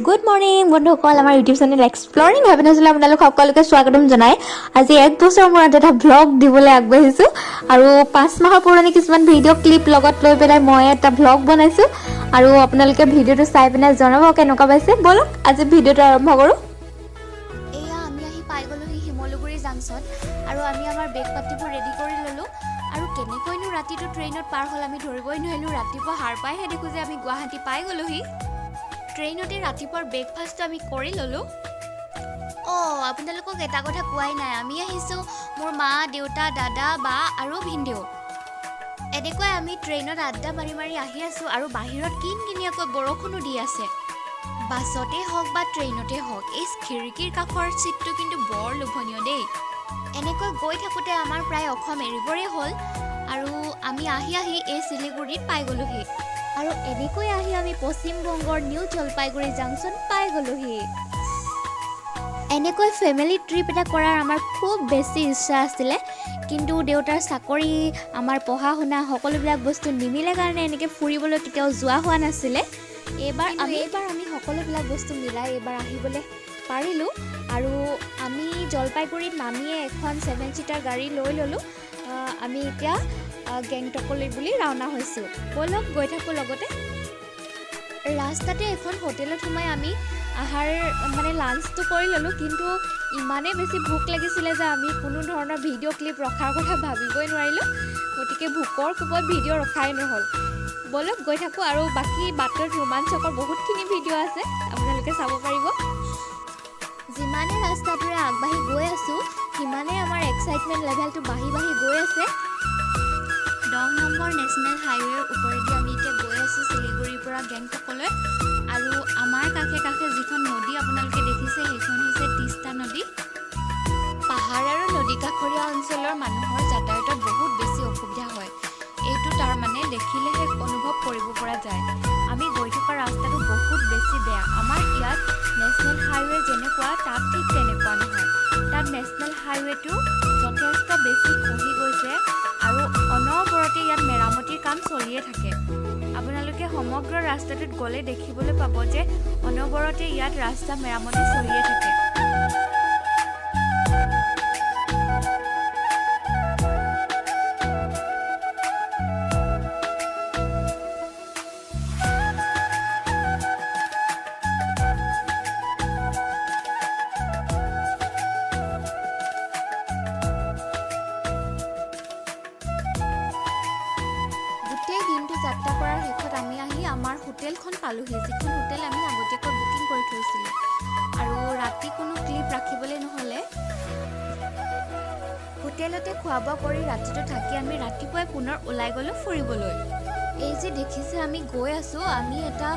Good morning বন্ধুসকল, আমাৰ YouTube channel এক্সপ্লৰিং হেপিনেছলৈ আপোনালোক সকলোকে স্বাগতম জনাই আজি এক বছৰৰ মূৰত এটা ভ্লগ দিবলৈ আগবাঢ়িছোঁ আৰু 5 মাহৰ পুৰণি কিছুমান ভিডিঅ' ক্লিপ লগত লৈ পেলাই মই এটা ভ্লগ বনাইছোঁ আৰু আপোনালোকে ভিডিঅ'টো চাই পেলাই জনাব কেনেকুৱা পাইছে। ব'লক, আজি ভিডিঅ'টো আৰম্ভ কৰোঁ। এয়া আমি আহি পাই গ'লোহি শিমলুগুৰি জাংচন আৰু আমি আমাৰ বেগ পাতিবোৰ ৰেডি কৰি ল'লোঁ। আৰু কেনেকৈনো ৰাতিটো ট্ৰেইনত পাৰ হ'ল আমি ধৰিবই নোৱাৰিলোঁ। ৰাতিপুৱা সাৰ পাইহে দেখোঁ যে আমি গুৱাহাটী পাই গ'লোহি। ট্ৰেইনতে ৰাতিপুৱাৰ ব্ৰেকফাষ্টটো আমি কৰি ল'লোঁ। অঁ, আপোনালোকক এটা কথা কোৱাই নাই, আমি আহিছোঁ মোৰ মা, দেউতা, দাদা, বা আৰু ভিনদেউ। এনেকৈ আমি ট্ৰেইনত আড্ডা মাৰি মাৰি আহি আছোঁ আৰু বাহিৰত কিনকিনীয়াকৈ বৰষুণো দি আছে। বাছতেই হওক বা ট্ৰেইনতে হওক, এই খিৰিকীৰ কাষৰ ছিটটো কিন্তু বৰ লোভনীয় দেই। এনেকৈ গৈ থাকোঁতে আমাৰ প্ৰায় অসম এৰিবৰে হ'ল আৰু আমি আহি আহি এই শিলিগুৰিত পাই গ'লোহি। আৰু এনেকৈ আহি আমি পশ্চিমবংগৰ নিউ জলপাইগুৰি জাংচন পাই গ'লোহি। এনেকৈ ফেমিলি ট্ৰিপ এটা কৰাৰ আমাৰ খুব বেছি ইচ্ছা আছিলে, কিন্তু দেউতাৰ চাকৰি, আমাৰ পঢ়া শুনা সকলোবিলাক বস্তু নিমিলে কাৰণে এনেকৈ ফুৰিবলৈ কেতিয়াও যোৱা হোৱা নাছিলে। এইবাৰ কিন্তু আমি এইবাৰ আমি সকলোবিলাক বস্তু মিলাই এইবাৰ আহিবলৈ পাৰিলোঁ। আৰু আমি জলপাইগুৰিত নামিয়ে এখন 7 ছিটাৰ গাড়ী লৈ ল'লোঁ। আমি এতিয়া গেংটকলৈ বুলি ৰাওনা হৈছোঁ। ব'লক, গৈ থাকোঁ লগতে। ৰাস্তাতে এখন হোটেলত সোমাই আমি আহাৰ মানে লাঞ্চটো কৰি ল'লোঁ, কিন্তু ইমানেই বেছি ভোক লাগিছিলে যে আমি কোনো ধৰণৰ ভিডিঅ' ক্লিপ ৰখাৰ কথা ভাবিবই নোৱাৰিলোঁ। গতিকে ভোকৰ কোবত ভিডিঅ' ৰখাই নহ'ল। ব'লক, গৈ থাকোঁ আৰু বাকী বাটত ৰোমাঞ্চকৰ বহুতখিনি ভিডিঅ' আছে, আপোনালোকে চাব পাৰিব। যিমানে ৰাস্তাটোৰে আগবাঢ়ি গৈ আছোঁ, সিমানেই আমাৰ এক্সাইটমেণ্ট লেভেলটো বাঢ়ি বাঢ়ি গৈ আছে। 10 নম্বৰ নেশ্যনেল হাইৱেৰ ওপৰেদি আমি এতিয়া গৈ আছোঁ শিলিগুৰিৰ পৰা গেংটকলৈ। আৰু আমাৰ কাষে কাষে যিখন নদী আপোনালোকে দেখিছে, সেইখন হৈছে তিষ্টা নদী। পাহাৰ আৰু নদী কাষৰীয়া অঞ্চলৰ মানুহৰ যাতায়াতত বহুত বেছি অসুবিধা হয়। এইটো তাৰমানে দেখিলেহে অনুভৱ কৰিব পৰা যায়। আমি গৈ থকা ৰাস্তাটো বহুত বেছি বেয়া। আমাৰ ইয়াত নেশ্যনেল হাইৱে যেনেকুৱা, তাত ঠিক তেনেকুৱা নহয়। তাত নেশ্যনেল হাইৱেটো যথেষ্ট বেছি খহি গৈছে আৰু অনবৰতে ইয়াত মেৰামতিৰ কাম চলিয়ে থাকে। আপোনালোকে সমগ্ৰ ৰাস্তাটোত গ'লে দেখিবলৈ পাব যে অনবৰতে ইয়াত ৰাস্তা মেৰামতি চলিয়ে থাকে। গোটেই দিনটো যাত্ৰা কৰাৰ শেষত আমি আহি আমাৰ হোটেলখন পালোহি, যিখন হোটেল আমি আগতীয়াকৈ বুকিং কৰি থৈছিলোঁ। আৰু ৰাতি কোনো ক্লিপ ৰাখিবলৈ নহ'লে। হোটেলতে খোৱা বোৱা কৰি ৰাতিটো থাকি আমি ৰাতিপুৱাই পুনৰ ওলাই গ'লোঁ ফুৰিবলৈ। এই যে দেখিছে আমি গৈ আছোঁ, আমি এটা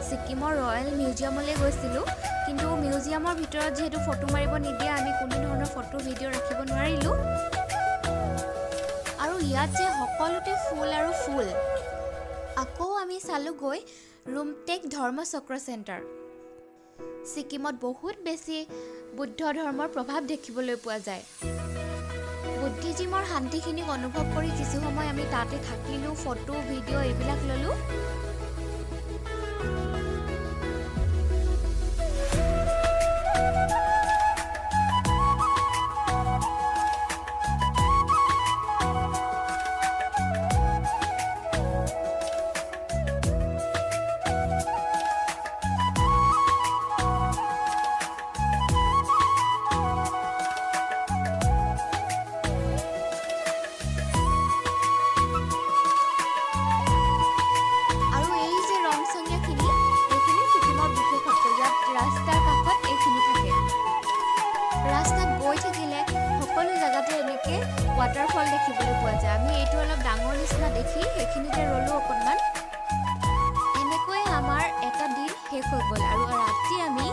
ছিকিমৰ ৰয়েল মিউজিয়ামলৈ গৈছিলোঁ। কিন্তু মিউজিয়ামৰ ভিতৰত যিহেতু ফটো মাৰিব নিদিয়ে, আমি কোনো ধৰণৰ ফটো ভিডিঅ' ৰাখিব নোৱাৰিলোঁ। আৰু ইয়াত যে সকলোতে ফুল আৰু ফুল। আকৌ আমি চালোগৈ ৰুমটেক ধৰ্মচক্ৰ চেণ্টাৰ। ছিকিমত বহুত বেছি বুদ্ধ ধৰ্মৰ প্ৰভাৱ দেখিবলৈ পোৱা যায়। বুদ্ধিজিমৰ শান্তিখিনিক অনুভৱ কৰি কিছু সময় আমি তাতে থাকিলোঁ, ফটো ভিডিঅ' এইবিলাক ল'লোঁ। আৰু এই যে ৰংচঙীয়াখিনি, এইখিনি ছিকিমৰ বিশেষত্ব। ইয়াত ৰাস্তাৰ কাষত এইখিনি থাকে। ৰাস্তাত গৈ থাকিলে সকলো জেগাতে এনেকৈ ৱাটাৰফল দেখিবলৈ পোৱা যায়। আমি এইটো অলপ ডাঙৰ নিচিনা দেখি সেইখিনিতে ৰ'লোঁ অকণমান। এনেকৈয়ে আমাৰ এটা দিন শেষ হৈ গ'ল আৰু ৰাতি আমি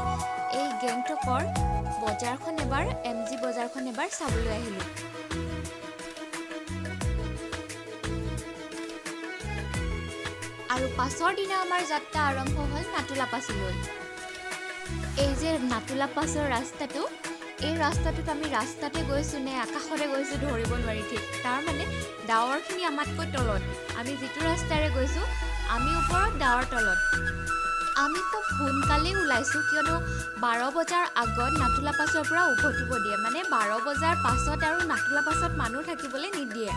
এই গেংটকৰ বজাৰখন এবাৰ, এম জি বজাৰখন এবাৰ চাবলৈ আহিলোঁ। আৰু পাছৰ দিনা আমাৰ যাত্ৰা আৰম্ভ হ'ল নাটুলা পাছলৈ। এই যে নাটুলা পাছৰ ৰাস্তাটো, এই ৰাস্তাটোত আমি ৰাস্তাতে গৈছোঁ নে আকাশতে গৈছোঁ ধৰিব নোৱাৰি ঠিক। তাৰমানে ডাৱৰখিনি আমাতকৈ তলত। আমি যিটো ৰাস্তাৰে গৈছোঁ, আমি ওপৰত, ডাৱৰ তলত। আমি খুব সোনকালেই ওলাইছোঁ, কিয়নো 12 বজাৰ আগত নাথুলা পাছৰ পৰা উভতিব দিয়ে। মানে 12 বজাৰ পাছত আৰু নাথুলা পাছত মানুহ থাকিবলৈ নিদিয়ে।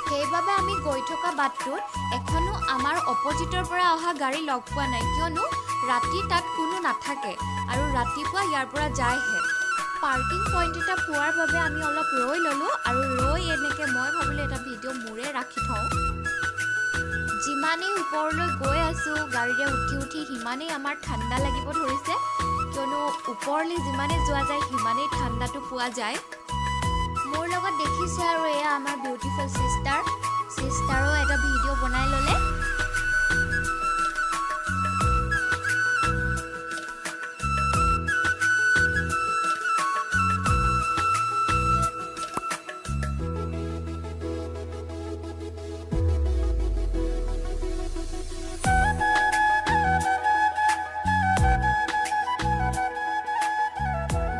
সেইবাবে আমি গৈ থকা বাটটোত এখনো আমাৰ অপজিটৰ পৰা অহা গাড়ী লগ পোৱা নাই, কিয়নো ৰাতি তাত কোনো নাথাকে আৰু ৰাতিপুৱা ইয়াৰ পৰা যায়হে। পাৰ্কিং পইণ্ট এটা পোৱাৰ বাবে আমি অলপ ৰৈ ল'লোঁ আৰু ৰৈ এনেকৈ মই ভাবিলোঁ, এটা ভিডিঅ' মোৰে ৰাখি থওঁ। যিমানেই ওপৰলৈ গৈ আছোঁ গাড়ীৰে উঠি উঠি, সিমানেই আমাৰ ঠাণ্ডা লাগিব ধৰিছে, কিয়নো ওপৰলৈ যিমানেই যোৱা যায়, সিমানেই ঠাণ্ডাটো পোৱা যায়। মোৰ লগত দেখিছে আৰু এয়া আমাৰ বিউটিফুল ছিষ্টাৰ। ছিষ্টাৰো এটা ভিডিঅ' বনাই ল'লে।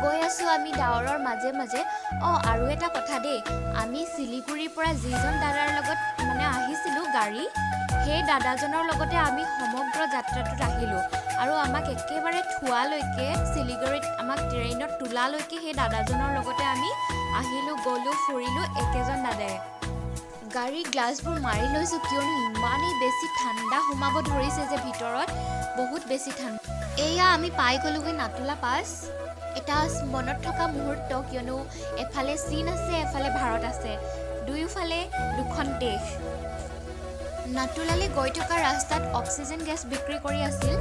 গৈ আছোঁ আমি ডাৱৰৰ মাজে মাজে। অঁ, আৰু এটা কথা দেই, আমি শিলিগুৰিৰ পৰা যিজন দাদাৰ লগত মানে আহিছিলোঁ গাড়ী, সেই দাদাজনৰ লগতে আমি সমগ্ৰ যাত্ৰাটোত আহিলোঁ আৰু আমাক একেবাৰে থোৱালৈকে, শিলিগুৰিত আমাক ট্ৰেইনত তোলালৈকে সেই দাদাজনৰ লগতে আমি আহিলোঁ, গ'লোঁ, ফুৰিলোঁ একেজন দাদাই। গাড়ীৰ গ্লাছবোৰ মাৰি লৈছোঁ, কিয়নো ইমানেই বেছি ঠাণ্ডা সোমাব ধৰিছে যে ভিতৰত বহুত বেছি ঠাণ্ডা। এয়া আমি পাই গ'লোগৈ নাথুলা পাছ। এটা মনত থকা মুহূৰ্ত, কিয়নো এফালে চীন আছে, এফালে ভাৰত আছে, দুয়োফালে দুখন দেশ। নাথুলালৈ গৈ থকা ৰাস্তাত অক্সিজেন গেছ বিক্ৰী কৰি আছিল।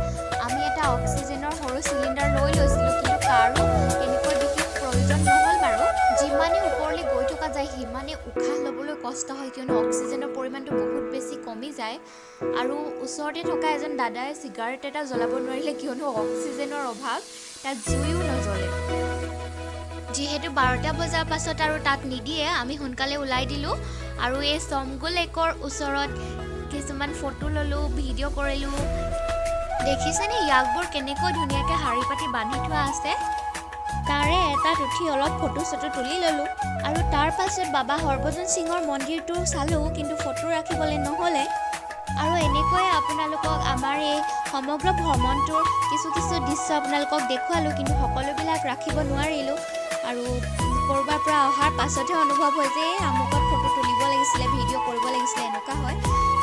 আমি এটা অক্সিজেনৰ সৰু চিলিণ্ডাৰ লৈ লৈছিলোঁ, কিন্তু কাৰো তেনেকুৱা বিশেষ প্ৰয়োজন নহ'ল বাৰু। যিমানে ওপৰলৈ গৈ থকা যায়, সিমানে উশাহ ল'বলৈ কষ্ট হয়, কিয়নো অক্সিজেনৰ পৰিমাণটো বহুত বেছি কমি যায়। আৰু ওচৰতে থকা এজন দাদাই চিগাৰেট এটা জ্বলাব নোৱাৰিলে, কিয়নো অক্সিজেনৰ অভাৱ, তাত জুইও নজ্বলে। যিহেতু 12টা বজাৰ পাছত আৰু তাত নিদিয়ে, আমি সোনকালে ওলাই দিলোঁ আৰু এই চমগো লেকৰ ওচৰত কিছুমান ফটো ল'লোঁ, ভিডিঅ' কৰিলোঁ। দেখিছেনে ইয়াকবোৰ কেনেকৈ ধুনীয়াকৈ শাৰী পাতি বান্ধি থোৱা আছে? তাৰে এটাত উঠি অলপ ফটো চটো তুলি ল'লোঁ আৰু তাৰ পাছত বাবা হৰভজন সিঙৰ মন্দিৰটো চালোঁ, কিন্তু ফটো ৰাখিবলৈ নহ'লে। আৰু এনেকৈয়ে আপোনালোকক আমাৰ এই সমগ্ৰ ভ্ৰমণটোৰ কিছু কিছু দৃশ্য আপোনালোকক দেখুৱালোঁ, কিন্তু সকলোবিলাক ৰাখিব নোৱাৰিলোঁ। আৰু ক'ৰবাৰ পৰা অহাৰ পাছতহে অনুভৱ হয় যে এই আমুকত ফটো তুলিব লাগিছিলে, ভিডিঅ' কৰিব লাগিছিলে, এনেকুৱা হয়।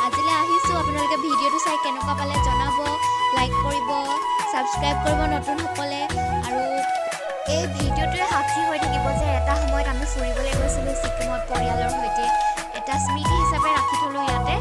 আজিলৈ আহিছোঁ। আপোনালোকে ভিডিঅ'টো চাই কেনেকুৱা পালে জনাব, লাইক কৰিব, ছাবস্ক্ৰাইব কৰিব নতুনসকলে। আৰু এই ভিডিঅ'টোৱে সাক্ষী হৈ থাকিব যে এটা সময়ত আমি ফুৰিবলৈ গৈছিলোঁ ছিকিমত পৰিয়ালৰ সৈতে। এটা স্মৃতি হিচাপে ৰাখি থ'লোঁ ইয়াতে।